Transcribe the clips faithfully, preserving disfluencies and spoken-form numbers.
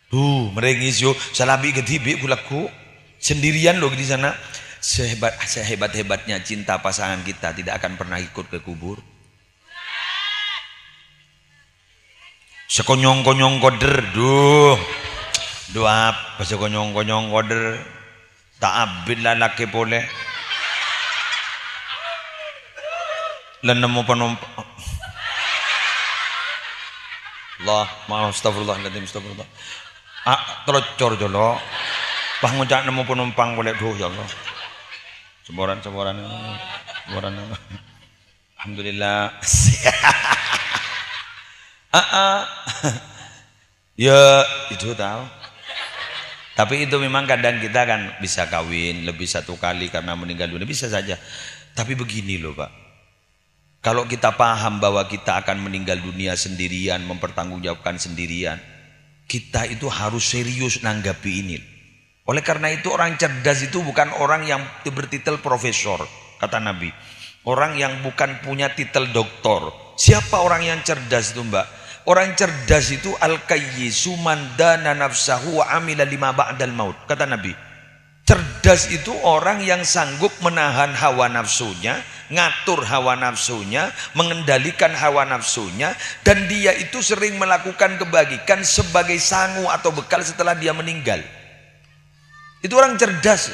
Duh, merengis yo, salabi kedibi ku lagu. Sendirian lo di sana. Sehebat, sehebat-hebatnya cinta pasangan kita tidak akan pernah ikut ke kubur. Sekonyong-konyong koder, duh. Duh apa sekonyong-konyong koder? Ta' abit lalakè polè. La nemmo panompang. Allah, maaf, astagfirullahaladzim, astagfirullah. Ah, telocor jolo. Pas ngoca' nemmo panompang polè, duh, ya Allah. Saporan, saporan, saporan. Alhamdulillah. Ah, ah. Ya, itu tahu. Tapi itu memang kadang kita kan bisa kawin lebih satu kali karena meninggal dunia, bisa saja. Tapi begini loh, Pak. Kalau kita paham bahwa kita akan meninggal dunia sendirian, mempertanggungjawabkan sendirian, kita itu harus serius nanggapi ini. Oleh karena itu, orang cerdas itu bukan orang yang bertitel profesor, kata Nabi. Orang yang bukan punya titel doktor. Siapa orang yang cerdas itu, Mbak? Orang cerdas itu al-kayyisu man dana nafsahu wa amila lima ba'dal maut, kata Nabi. Cerdas itu orang yang sanggup menahan hawa nafsunya, ngatur hawa nafsunya, mengendalikan hawa nafsunya, dan dia itu sering melakukan kebajikan sebagai sangu atau bekal setelah dia meninggal. Itu orang cerdas.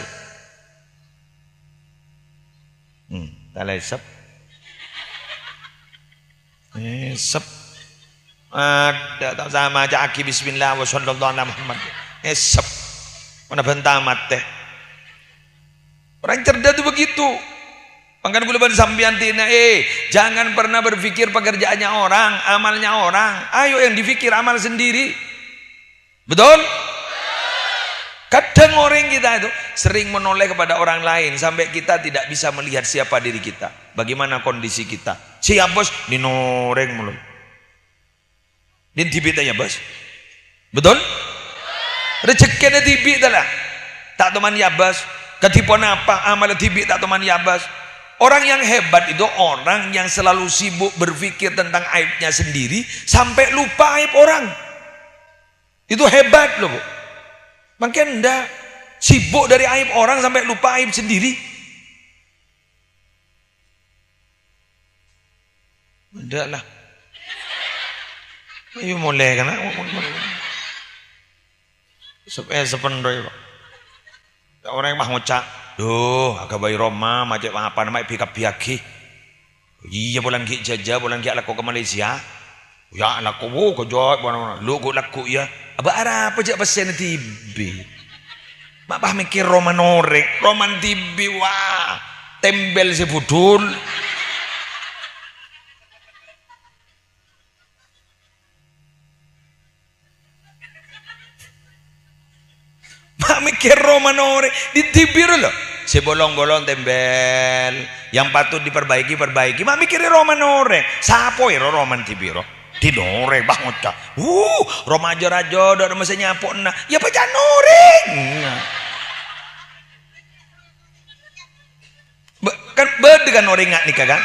Hmm, ta' lèsep. Lèsep. Ada, ta' sama aja aki bismillah wa sallallahu ala Muhammad. Lèsep. Mana banta mate. Orang cerdas itu begitu. Mangkana kaulâ bân sampèyan dina, eh, jangan pernah berpikir pekerjaannya orang, amalnya orang. Ayo yang dipikir amal sendiri. Betul? Kadang orang kita itu sering menoleh kepada orang lain sampai kita tidak bisa melihat siapa diri kita, bagaimana kondisi kita. Si Abbas dinoreng mulu. Din dibi' ta' Abbas. Betul? Rejekkèna dibi' ta' la. Ta' toman Abbas. Kadhi ponapa amal dibi' ta' toman Abbas. Orang yang hebat itu orang yang selalu sibuk berpikir tentang aibnya sendiri sampai lupa aib orang. Itu hebat loh, Bu. Mangkèn ndak sibuk dari aib orang sampai lupa aib sendiri. Ndak lah. Ayo mulai kana. Sep-, eh, sepen roy, Pak. Orèng mah ngoca', "Duh, aghâbây roma, macet apa nama bi-kabbiyaghi." Iyâ, polana ghi' jhâjhâ, polana ghi' alako ka Malaysia. Ya, alako, wo, kejot, mana-mana. Lu, ghu' lagghu', ya. Abâ' arapa jhâ' pèssèna dhibi'? Ma' pas mèkkèr roma norèng, roma dhibi', wah, tembel sè budul. Ma' mèkkèr roma norèng, di dhibi' ro, lo. Sè bolong-bolong tembel, yang patut diperbaiki, perbaiki. Ma' mèkkèrè roma norèng. Sapo ro roma dhibi' ro? Dinorèng, bah, ngoca'. Wuh, roma ajâ-rajâ, dâ' roma sè nyapo'na. Ya, paca' norèng. Ba-, kan bâdâ kan orèng nga' nèka, kan?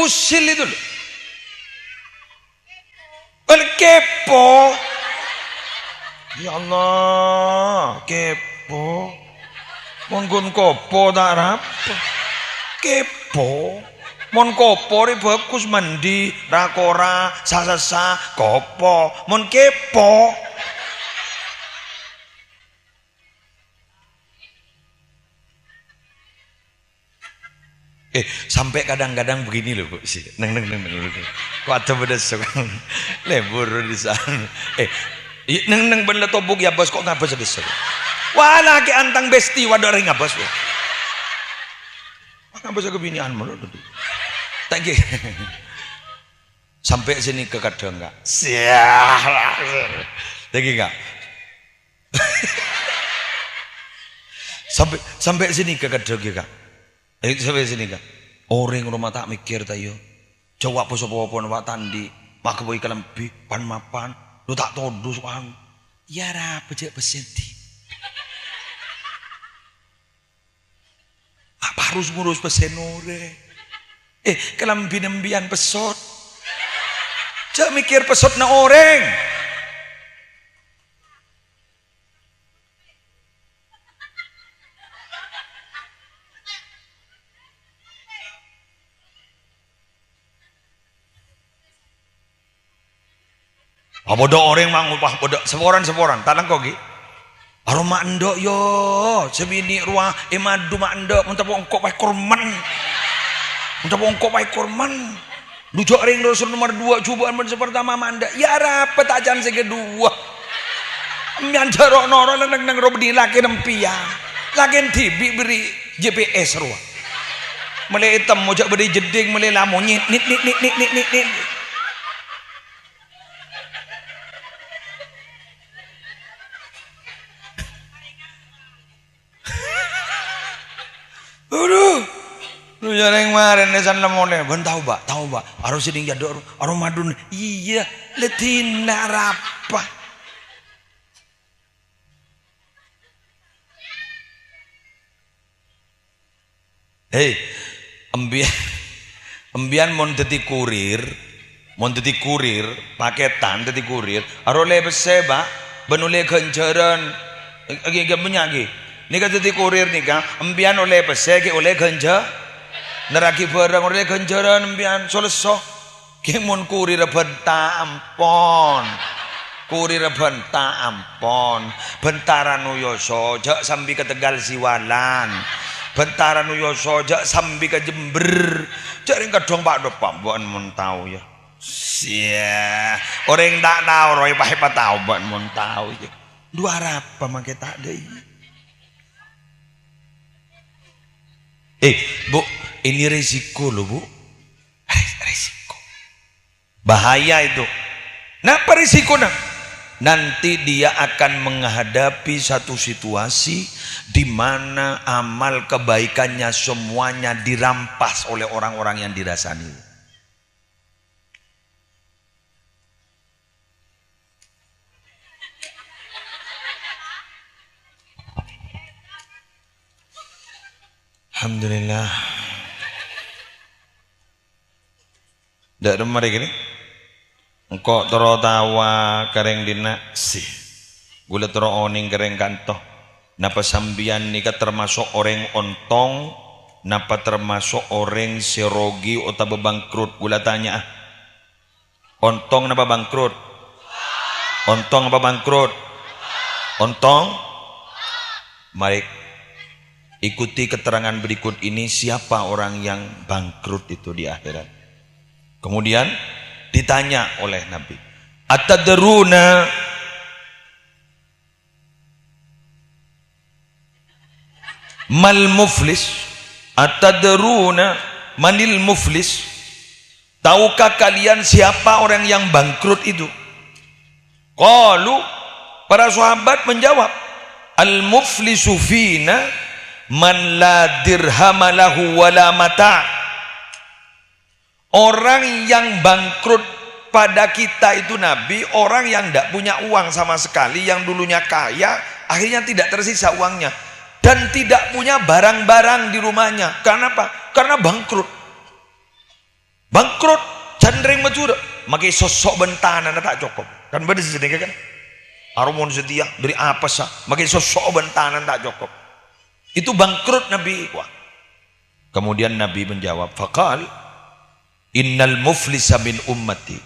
Usil itu, lo. Kan kepo. Ya Allah, kepo. Mon ghun kopo ta' arapa. Kepo. Mon kopo rè bhâghus mandi, ra-kora, sa-sassa, kopo. Mon kepo. Eh, sampai kadang-kadang begini loh, Bu, sih. Neng, neng, neng, neng, neng. Kok ada beda sok? Lebur di sana. Eh, i-, neng, neng, ben la tobuk ya, Bos, kok ngabas ada sok? Wah, lagi antang besti, waduh, ada ngabas, Bu. Ngabas aku binian mulu, tuh. Tak, nggih. Sampai sini ke kadang, Kak. Siah. Lagi, Kak. Sampai, sampai sini ke kadang, Kak. Eh, sampai sini, Kak. Orèng roma ta' mèkkèr ta' iyâ. Jhâ' wa' poso-popo wa' ta' andi'. Maghâbây kalambhi, pan-mapan. Lo ta' todus, wan. Ya, arapa jhâ' pèssè dhibi'? Apa harus ngurus pèssèna orèng? Eh, kalambhina embiyan pèssot. Jhâ' mèkkèr pèssotna orèng. Apa bâdâ orèng mang-, wah, bâdâ saporan-saporan, ta' langkong ghi. Aroma endâ', yo, sè binè' rowa èmadu ma' endâ', mon tapo engko' paèkor men. Mon tapo engko' paèkor men. Lu jâ' rèng rosul nomer dua, jhubâ'ân mon sè partama ma' endâ'. Ya arapa ta' can sè kaduwâ? Empèyan jâ' ro'-noro' neng-, neng ro bânnè lakèna empèyan. Lakèna dhibi' bherri' G P S rowa. Mèlè ètemmo jâ' bâdâ è jeddhing, mèlè la monyèt, nit, nit, nit. Adhu. Lu jâ' rèng marèna san la molè. Bân tao, Bâ', tao, Bâ'. Aro sè dhing jâdhu', aro, aro madun. Iyâ, la dinna' arapa? Hei, embi-, empèyan mon dhâddhi kurir, mon dhâddhi kurir, pakètan dhâddhi kurir, aro ollè pèssè, Bâ', bân ollè ghânjhârân. Ghi, ghi, bânnya' ghi. Nèka dhâddhi kurir nèka, empèyan ollè pèssè ghi ollè ghânjhâ-, nerraghi bhârâng ollè ghânjhârân empèyan, so-lesso. Kèng mon kurirra bhânta ampon. Kurirra bhânta ampon. Bhânta ra noyoso, jâ' sambi ka Tegal Siwalan. Bhânta ra noyoso, jâ' sambi ka Jember. Jâ' rèng kaddhung pa'-dhopa' bâ'ân mon tao, ya. Sia. Orèng ta' tao rowa pa-, patao bâ'ân mon tao, ya. Dhu arapa mangkè ta' dhâi? Eh, Bu, ini resiko loh, Bu. Res-, resiko. Bahaya itu. Napa risikona? Nanti dia akan menghadapi satu situasi di mana amal kebaikannya semuanya dirampas oleh orang-orang yang dirasani. Alhamdulillah. Ndak remma rè kènè. Engko' terro taowa ka rèng dinna', sih. Ghulâ terro onèng ka rèng kanto. Napa sampèyan nèka termaso' orèng ontong? Napa termaso' orèng sè rogi otabâ bangkrut? Ghulâ tanya'a. Ontong napa bangkrut? Ontong apa bangkrut? Ontong? Mari ikuti keterangan berikut ini, siapa orang yang bangkrut itu di akhirat. Kemudian ditanya oleh Nabi, "Atadruna mal muflis? Atadruna manil muflis?" Tahukah kalian siapa orang yang bangkrut itu? Qalu, para sahabat menjawab, "Al-muflisu fina man la dirhama lahu wa la mata'." Orang yang bangkrut pada kita itu, Nabi, orang yang tidak punya uang sama sekali, yang dulunya kaya, akhirnya tidak tersisa uangnya, dan tidak punya barang-barang di rumahnya. Karena apa? Karena bangkrut. Bangkrut, can rèng Madhurâ, makè sosso' bân tanana ta' cokop. Kan bâdâ sè ghânèka kan? Aromon satèya, bâri' apasa, makè sosso' bân tanana ta' cokop. Itu bangkrut, Nabi. Wah. Kemudian Nabi menjawab, faqal, "Innal muflisa min ummati."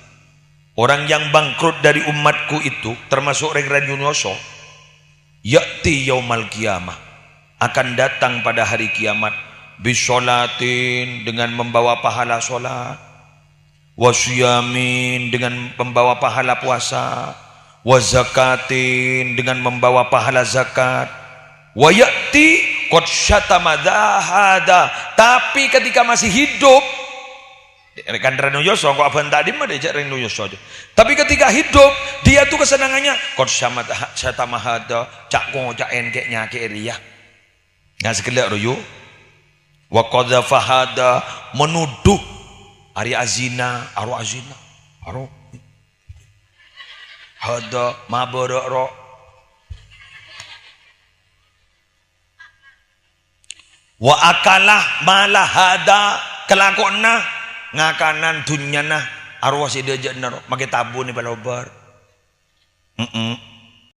Orang yang bangkrut dari umatku itu, termasuk rèng ra noyoso, ya'ti yaumal qiyamah, akan datang pada hari kiamat, bisolatin, dengan membawa pahala solat, wasiyamin, dengan membawa pahala puasa, wazakatin, dengan membawa pahala zakat, wa ya'ti qad syatama dha hadha, tapi ketika masih hidup, kan ra noyoso, kok abhânta dimma dè, jhâ' rèng noyoso aja. Tapi ketika hidup, dia tuh kesenangannya, "Qad syatama hadha, ca'-koca'en kè' nyakè'è rèya." Nga' sè ghellâ' royu. "Wa qadhafa hadha, menuduh arèya azina, aro azina. Aro. Hadha, mabârâ' ro." "Wa akala mala hadha, kalakowanna ngakanan dhunnyana arowa sè dhâjâ'na ro, makè tabunè palobâr." Mm-mm.